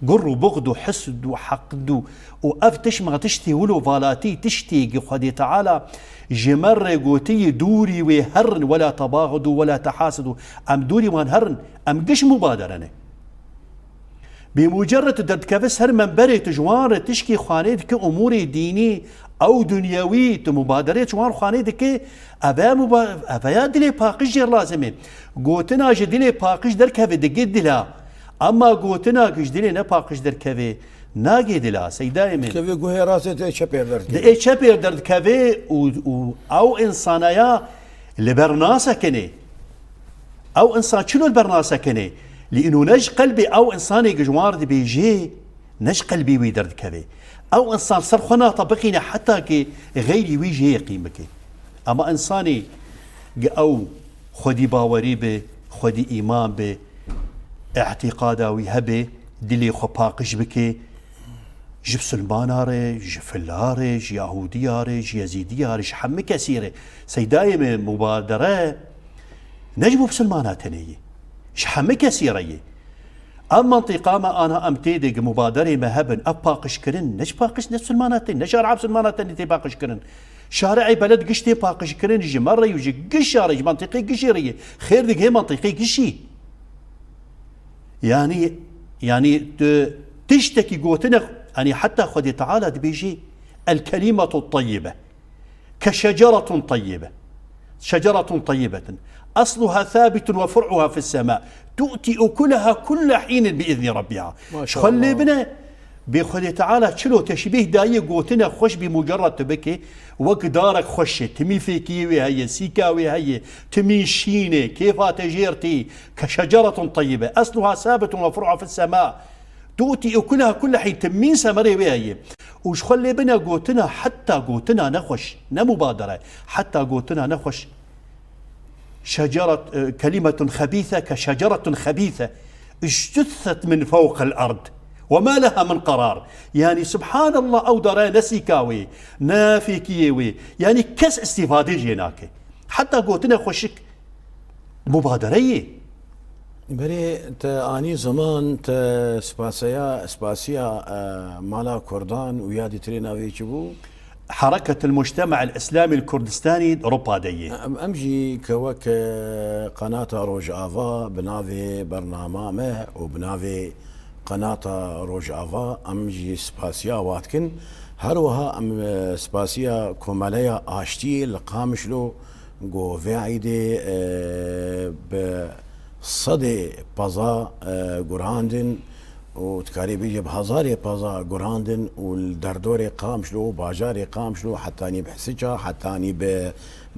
Gur û buxd û hisd û heqd û, û ev tişt ma tiştê wilo valatî, tiştê gi Xwedê Teala ji me re gotiyê, dûrî wê herin, "Wela tebaxidû, wela tehasidû." Em dûrî wan herin, em giş mubadere ne. Bi mucerred tu derdikeve ser menberê, tu ji wan re tişkî xwanê dike, umûrê dînî, ew dunyewî, tu mubaderê ji wan xwanê dike, eve muba-, eve ya dilê paqij jê lazim e. Gotina ji dilê paqij derkeve, dige dila. Ama gotina ku ji dilê ne paqij derkeve, nagê dila, Seydayê min. Dikeve guhê rastê, dê çepê derdikeve. Dê çepê derdikeve û, û ew însanaya li ber nasekine. Ew însan çilo li ber nasekine? Li îno ne ji qelbê ew însanê ku ji wan re dibêje, ne ji qelbê wî derdikeve. Ew însan ser xwe natebiqîne heta ki xeyrî wî jê yeqîn bike. Ama însanê gi ew xwedî bawerî be, xwedî îman be, Îtîqada wî hebe, dilê xwe paqij bike, ji bisilmana re, ji fila re, ji yahûdiya re, ji yezîdiya re, ji hemî kesî re. Seydayê me, mubadere ne ji bo bisilmana tenê ye. Ji hemî kesî re ye. Ev mantîqa me ana em tê de gi mubaderê me hebin, ev paqijkirin, ne ji paqij, ne bisilmana tenê, ne şari'a bisilmana tenê tê paqijkirin. Şari'ê beled giş tê paqijkirin ji me re û ji giş re, ji mantîqê gişî re ye. Xêr digihê mantîqê gişî. Yani, yani tu tiştekî gotine, yani heta Xwedê Teala dibêjî, "El kelimetu tayyibe ke şeceretun tayyibe." Şeceretun tayyibetun. Asluha sabitun ve fur'uha fis sema. Tu'ti ukulaha kulle hînin bi izni rabbiha. Maşallah. Xwe lê bine, bê Xwedê Teala çilo teşbîh daye gotine xweş bî mucerred tu bike, wek darek xweş e, timî fêkiyê wê heye, sîka wê heye, timî şîn e, kêfa te jêr tî, ke şeceretun tayyibe, asluha sabitun ve fur'uha fis sema. Tu'ti ukulaha kulle hîn, timîn semerê wê heye. Û ji xwe lê bine gotina, heta gotina nexweş, ne mubadere, heta gotina nexweş. Şeceret, e, kelimetun xebîse ke şeceretun xebîse. Ijtuthet min fewqel erd. Ve ma leha min qerar. Yani, subhanallah, ew dare ne sîka wê, ne fêkiyê wê. Yani, kes îstîfadê jê nake. Heta gotine xweşik. Mubadereyê. Berê te anî ziman, te spasiya, spasiya, e, mala Kurdan û ya dîtirê navê çi bû? Hereketul Mujtema el Îslamî el Kurdistanî Ewropa de ye. Em, em jî ke wek, e, qenata Rojava bi navê bernama me û bi navê qenata Rojava em jî spasiya wa dikin. Her wiha em, e, spasiya Komeleya Aştiyê li Qamişlo ku vê eydê, e, bi sedê peza, e, gurandin û dikarî bêje bi hezarê peza gurandin û li derdorê Qamişlo û bajarê Qamişlo hetanî bi Hisiça, hetanî bi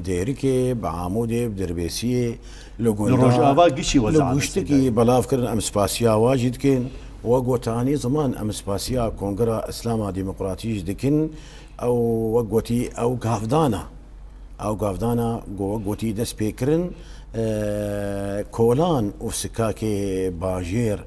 Dêrikê, bi Amûdê, bi Dirbêsiyê, li Li gunda, Rojava gişî li weza guştikî belav kirin, em spasiya wa jî dikin. We gotanî ziman em spasiya Kongra Îslama Demokratî jî dikin. Ew wek gotî ew gavdana. Ew gavdana go-, gotî dest pê kirin, e, kolan û sikakê bajêr,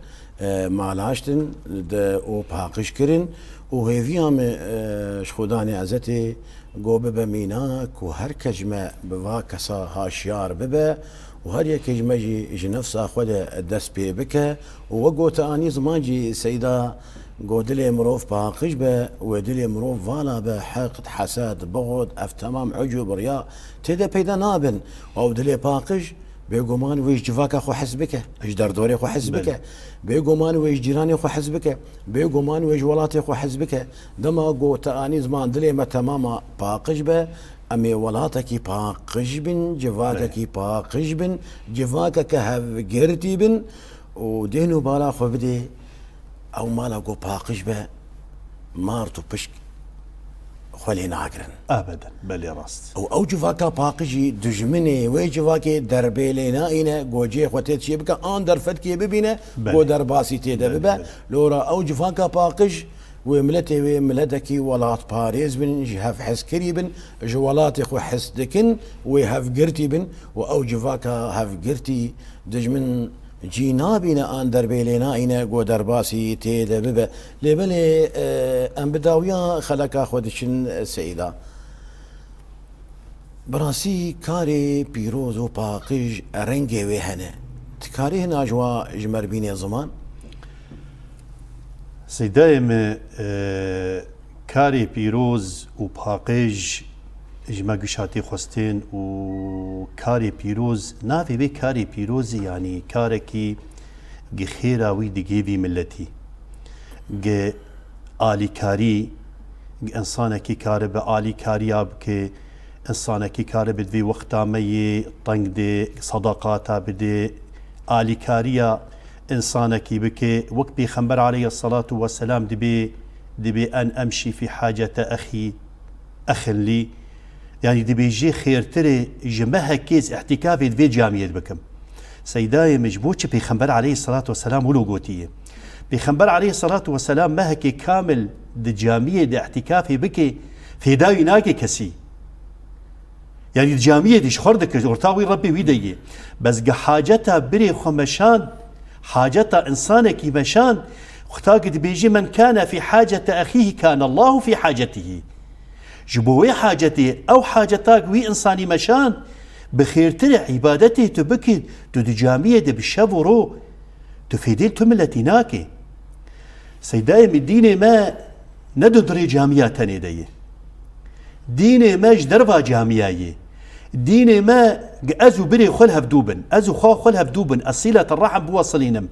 e, malaştin de û paqij kirin û hêviya me, e, ji Xudanê Ezetê go bibe mîna ku her kes ji me bi va kesa haşiyar bibe û her yekê ji me jî ji nefsa xwe de dest pê bike û wek gote anî ziman jî Seyda Go dilê mirov paqij be, wê dilê mirov vala be, heqd, hesed, bixd, ev temam ucub, riya tê de peyda nabin. Ew dilê paqij, bêguman wê ji civaka xwe hes bike, ji derdorê xwe hes Belê. bike. Bêguman wê ji cîranê xwe hes bike. Bêguman wê ji welatê xwe hes bike. Dema go te anî ziman dilê me temama paqij be, em ê welatekî paqij bin, civakekî Belê. paqij bin, civakeke hevgirtî bin û dêhn û bala xwe bidê. Ew mala ku paqij be, mart û pişk xwe lê nagirin. Ebeden, belê rast. Û ew civaka paqijî dijminê wê civakê derbê lê naîne, ku cihê xwe tê çê bike, an derfetkê bibîne, Belê. ku derbasî tê de Belê, bibe. belê. Lora ew civaka paqij, wê miletê wê miletekî welatparêz bin, ji hev hezkirî bin, ji welatê xwe hez dikin, wê hevgirtî bin û ew civaka hevgirtî dijmin Cî nabîne an derbê lê naîne ku derbasî tê de bibe. Lê belê, e, em bi dawiya xeleka xwe diçin, e, Seyda. Bi rastî karê pîroz û paqij rengê wê hene. Dikarî hina ji wa ji me re bîne ziman? Seydayê me, e, karê pîroz û paqij ji me giş hatî xwestin û karê pîroz, navê vê karê pîrozî, yanî karekî gi xêra wî digê vî miletî, gi alîkarî, gi însanekî karibe alîkariya bike, însanekî karibe di vê wexta me yê teng de sedaqata bide, alîkariya însanekî bike, wek Pêxember aleyhisselatu vesselam dibê, dibê en emşî fî hacete exî, exin lî. Yanî dibê jê xêrtir e ji mehekê ez îtîkafê di vê camiyê de bikim. Seydayê min ji bo çi Pêxember aleyhisselatu vesselam wilo gotiye? Pêxember aleyhisselatu vesselam mehekê kamil di camiyê de îtîkafê bike, fêda wî nake kesî. Yanî di camiyê de ji xwe re dikir, orta wî Rebbê wî de ye. Bes gi haceta birê xwe meşand, Haceta insanekî meşan, Xwedê dibêje, "Men kana fî haceti exîhî kana Allahu fî hacetihî." Ji bo wê hacetê, ew haceta wî insanî meşan, bi xêrtir e îbadetê tu bikî, tu di camiyê de bi şev û ro, tu fêdê tu miletî nakê. Seydayê min, dînê me ne di dirê camiya tenê de ye. Dînê me ji derva camiya ye. Dînê me, ez û birê xwe li hevdû bin. Ez û xwe xwe li hevdû bin. Ez sîlete rehm biwesilînim.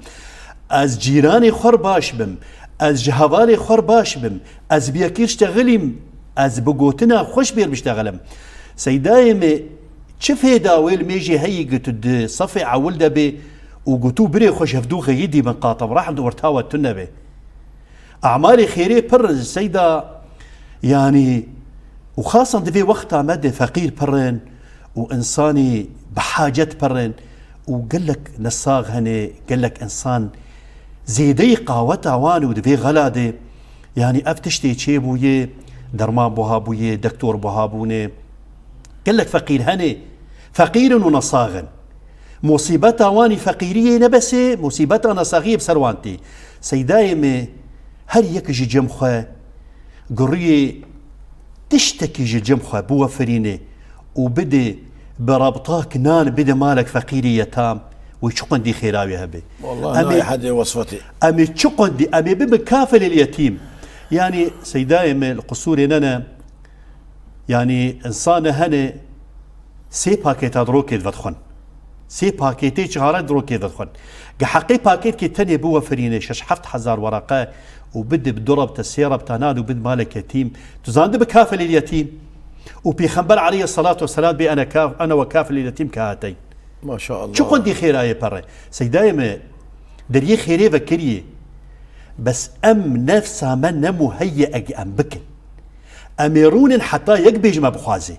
Ez cîranê xwe re baş bim. Ez ji hevalê xwe re baş bim. Ez bi yekî ştexilîm. Ez bi gotina xwe ji bêr biştexilim. Seydayê me, çi fêda wê li mêjê heyî ku tu di sefê ewil de bê û ku tu birê xwe ji hevdû xeyî dî bin, qatem rehm di orta we tune be. Emalê xêrê pir in, Seyda, yanî, û xasan di vê wexta me de feqîr pir in û insanî bi hacet pir in û gelek nesax hene, gelek insan zêdeyî qaweta wan û di vê xela de, yanî, ev tiştê çêbûye, derman buha bûye, doktor buha bûne. Gelek feqîr hene, feqîr in û nesax in. Musîbeta wanî feqîriyê ne bes e, musîbeta nesaxiyê bi ser wan tê. Seydayê me, her yek ji cem xwe guriyê tiştekî ji cem xwe biwefirîne û bide bi rabtak nan bide malek feqîrî yetam, wê çi qundî xêra wê hebe. Wallahi Em ê, nayê hedê wesfetê. Em ê çi qundî, em ê bibin kafilê li yetîm. Yanî Seydayê me, li qusûrê nene, Yanî, însan hene sê pakêta di rokê vedixwin. Sê pakêtê cixare di rokê vedixwin. Gi heqê pakêtkê tenê biwefirîne şeş heft hezar wereqe û bide bi du rebte, sê rebte nan û bide malek yetîm. Tu zan dibe kafilê yetîm. Û Pêxember aleyhisselatu vesselam bê ene kaf-, ene ve kafilê yetîm kehatey. Maşallah. Çi qundî xêrayê pere. Seydayê me, deriyê xêrê vekiriyê. Bes em nefsa me ne muheyye eg em bikin. Em ê rûnin heta yek bêj me bixwaze.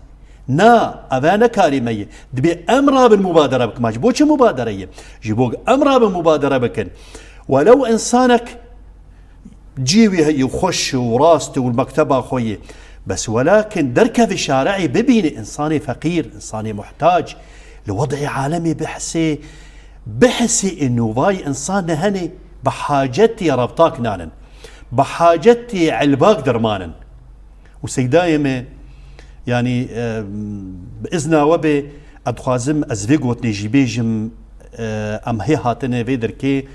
Na, ev e ne karê me ye. Dibê em rabin mubadere bikin. Ma ji bo çi mubadere ye? Ji bo em rabin mubadere bikin. Welew insanek cî wî heye xweş û rast û mekteba xwe ye. Bes welakin derkeve şare'ê bibîne insanê feqîr, insanê muhtac, li wed'ê alemê bihesê, bihesê ê novayê insan ne hene bi hacetê rebtak nanin, bi hacetê elbak dermanin. Û Seydayê me, yanî, e, bi izna we be, ez dixwazim ez vê gotinê jî bêjim, e, em hê hatine vê derkê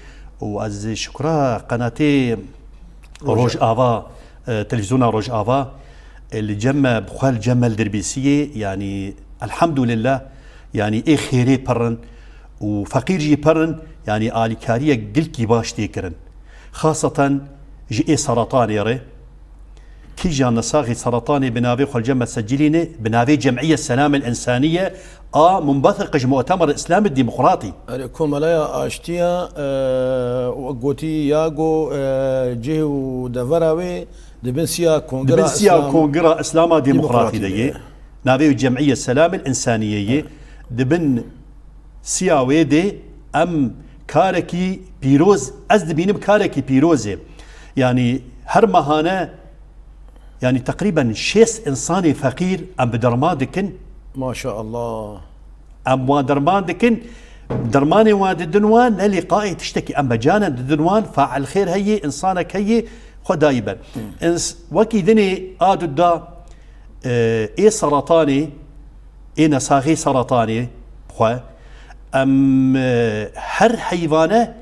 û ez şukra qenatê Rojava, e, televîzyona Rojava, e, li cem me, bi xwe li cem me li Dirbêsiyê, yanî, elhamdulillah, yanî, ê xêrê pir in û feqîr jî pir in, yanî, alîkariyek gilkî baş tê kirin. Xaseten ji ê seretanê re, Kîjan nesaxê seretanê bi navê xwe li cem me secilîne, bi navê Cem'iye Selam el Ensaniye a Munbasiq ji Mu'temer Îslamê Demokratî. Erê, Komeleya Aştiya, e, wek gotî ya go, e, cih û devera wê di bin siya Kongira Di bin siya Îslam Kongira Îslama Demokratî Demokratî de de ye. ye. Navê wî Cem'iye Selam el Ensaniye ye. Evet. Di bin siya wê de em karekî pîroz, ez dibînim karekî pîroz e. Yanî her mehane, yanî teqrîben şêst însanê feqîr em bi derman dikin. Maşallah. Em wan derman dikin, dermanê wan didin wan, ne lîqayê tiştekî em mecanen didin wan, fail xêr heye, însanek heye, xwe dayî ber. Ins-, wekî dinê a du da, e, ê seretanê, ê nesaxê seretanê xwe, em, e, her heyvane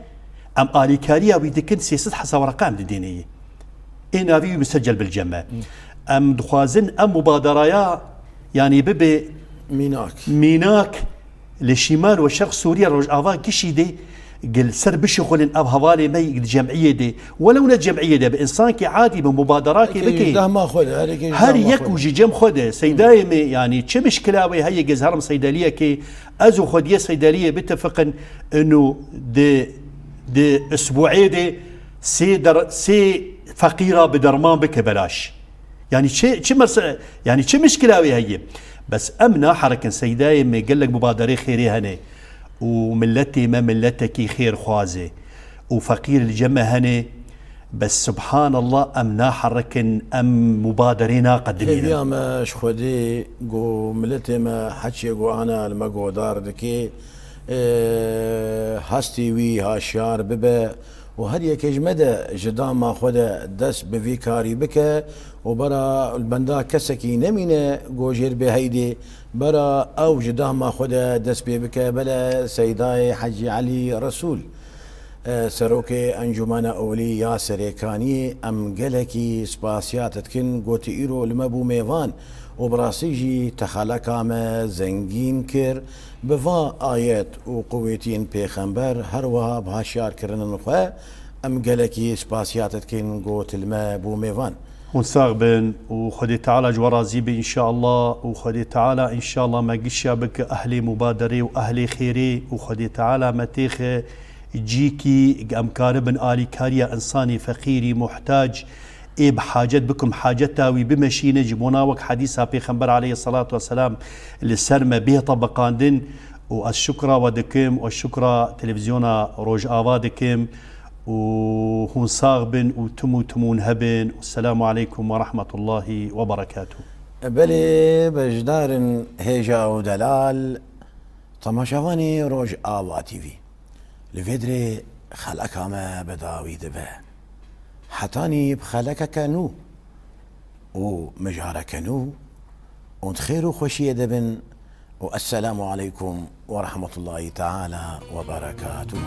em alîkariya wî dikin, sê sed hezar wereqe em didêne yê. Ê navî wî misecel bil cem me. Em dixwazin em mubaderaya, yanî bibe Mînak. mînak, Li şîmal û şerq Sûriye, Rojava gişî de, gel ser bişixulin ev hevalê me di cemiyê de. Welew ne cemiyê de, bi însankî adî, bi mubaderakê Herkê ji bike. dehma xwe de, herkê ji Her dehma yek xwe û de. ji cem xwe de. Seydayê me, yanî çi mişkila wê heye, gez herim seydeliyekê, ez û xwediyê seydeliyê bitifiqin, inu di, di isbuê de sê der-, sê feqîra bi derman bike belaş. Yanî çi, çi merse-, yanî çi mişkila wê heye? Bes em naherikin, seydayê me gelek mubaderê xêrê hene û miletê me miletekî xêrxwaz e û feqîr li cem me hene. Bes subhanallah, em naherikin, em mubaderê naqedimînin. Hêviya me ji Xwedê ku miletê me heçiyê ku ana li me guhdar dike, hestê wî haşiyar bibe û her yekê ji me de ji dahma xwe de dest bi vî karî bike û bera li benda kesekî nemîne ku jêr bê heydê, bera ew ji dahma xwe de dest pê bike. Bele Seydayê Hecî Elî Resûl, e, Serokê Encûmena Ewlî ya Serêkaniyê, em gelekî spasiya te dikin ku tu îro li me bû mêvan û bi rastî jî te xeleka me zengîn kir. Bi va ayet û qûwetiyên pêxember, her wiha bi haşiyarkirinên xwe, em gelekî spasiya te dikin ku tu li me bû mêvan. Hûn sax bin û Xwedê Teala ji we razî be înşeallah û Xwedê Teala înşeallah me gişya bike ehlê mubaderê û ehlê xêrê û Xwedê Teala me têxe cîkî em karibin alîkariya însanê feqîrî, muhtac, ê bi hacet bikim, haceta wî bimeşîne, ji bona wek hedîsa Pêxember aleyhisselatu vesselam li ser me bê tebiqandin û ez şukra we dikim û ez şukra televîzyona Rojava dikim û hûn sax bin û tim û timûn hebin. Wesselamu aleykum ve rahmetullahi ve berekatuh. Belê beşdarin hêja û delal, temaşevanê Rojava T V. Li vê dirê xeleka me bi dawî dibe. Hetanî bi xelekeke nû û mijareke nû û di xêr û xweşiyê de bin û esselamu aleykum ve rahmetullahi teala ve berekatuh.